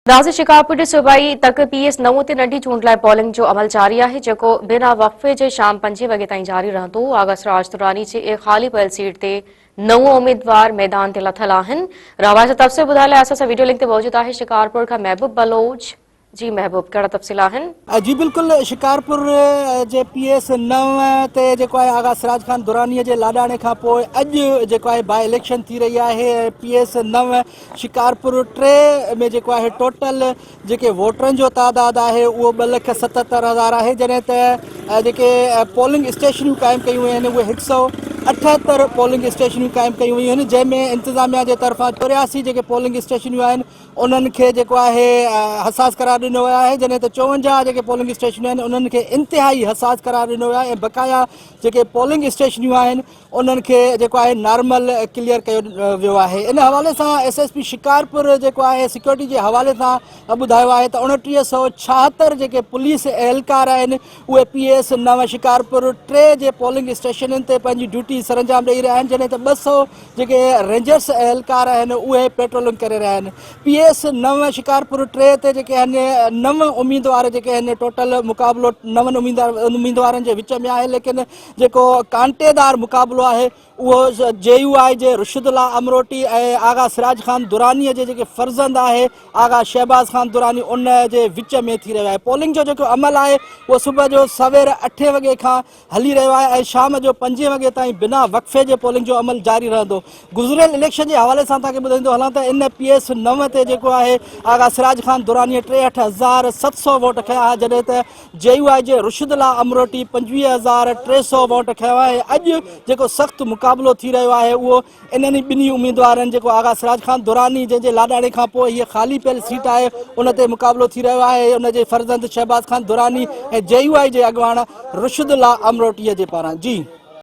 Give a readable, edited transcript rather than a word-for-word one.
ناظر شڪارپور جي صوبائي تڪ پي ايس نو تي ننڍي چونڊ لاء پولنگ جو عمل جاري آهي جيڪو بنا وقفي جي شام پنجين وڳي تائين جاري رهندو. آغا سراج دراني جي خالي پيل سيٽ تي نو اميدوار ميدان تي لٿل آهن. رهواسي تفصيل ٻڌائڻ لاء اسان سان وڊيو لنڪ تي موجود آهي شڪارپور کان محبوب بلوچ. جي محبوب ڪهڙا تفصيل آهن؟ جي بلڪل شڪارپور جي پي ايس نو تي جيڪو آهي آغا سراج خان دراني جي لاڏاڻي کان پوء اڄ جيڪو آهي باء اليڪشن ٿي رهي آهي ۽ پي ايس نو شڪارپور 3 ۾ جيڪو آهي ٽوٽل جيڪي ووٽرن جو تعداد آهي اهو 2 لک 77 هزار آهي جڏهن ته جيڪي پولنگ اسٽيشنيون قائم ڪيون ويون آهن اهي 178 پولنگ اسٽيشنيون قائم ڪيون ويون آهن جنهن ۾ انتظاميا جي طرفان 84 جيڪي پولنگ اسٽيشنيون آهن انهن کي جيڪو آهي حساس قرار ڏنو ويو آهي جڏهن ته 54 جيڪي پولنگ اسٽيشنيون آهن انهن کي انتهائي حساس قرار ڏنو ويو آهي ۽ بقايا جيڪي پولنگ اسٽيشنيون آهن انهن کي جيڪو آهي نارمل ڪليئر ڪيو ويو آهي ان حوالي سان ايس ايس پي شڪارپور جيڪو آهي سيڪيورٽي جي حوالي سان ٻڌايو آهي ته 2976 جيڪي پوليس اهلڪار آهن اهي پي ايس نو شڪارپور 3 جي پولنگ اسٽيشنن تي پنهنجي ڊيوٽي سرانجام ڏئي رهيا آهن جڏهن ته 200 جيڪي رينجرس اهلڪار آهن اهي پيٽرولنگ ڪري رهيا آهن. پي ايس نو شڪارپور 3 تي جيڪي آهن نو اميدوار جيڪي آهن ٽوٽل مقابلو نون اميدوارن جي وچ ۾ آهي ليڪن جيڪو ڪانٽيدار مقابلو آهي اهو جي يو آء جي رشد الله امروٽي ۽ آغا سراج خان دراني جي جيڪي فرزند آهي آغا شهباز خان دراني ان جي وچ ۾ ٿي رهيو آهي. پولنگ جو جيڪو عمل آهي اهو صبح جو سوير اٺين وڳي کان هلي رهيو آهي ۽ شام جو پنجين وڳي تائين بنا وقفي جي پولنگ جو عمل جاري رهندو. گذريل اليڪشن جي حوالي سان توهان کي ٻڌائيندو هلان ته ان پي ايس نو تي جيڪو آهي آغا سراج خان دراني 63700 ووٽ کنيا ها جڏهن ته جي يو آء جي رشد الله امروٽي 25300 ووٽ کنيا ۽ اڄ جيڪو سخت مقابلو ٿي رهيو آهي اهو انهن ئي ٻنهي اميدوارن جيڪو آغا سراج خان دراني جنهن جي لاڏاڻي کان پوء هيء خالي پيل سيٽ آهي ان تي مقابلو ٿي رهيو آهي ان جي فرزند شهباز خان دراني ۽ جي يو آء جي اڳواڻ رشد الله امروٽي جي پاران. جي.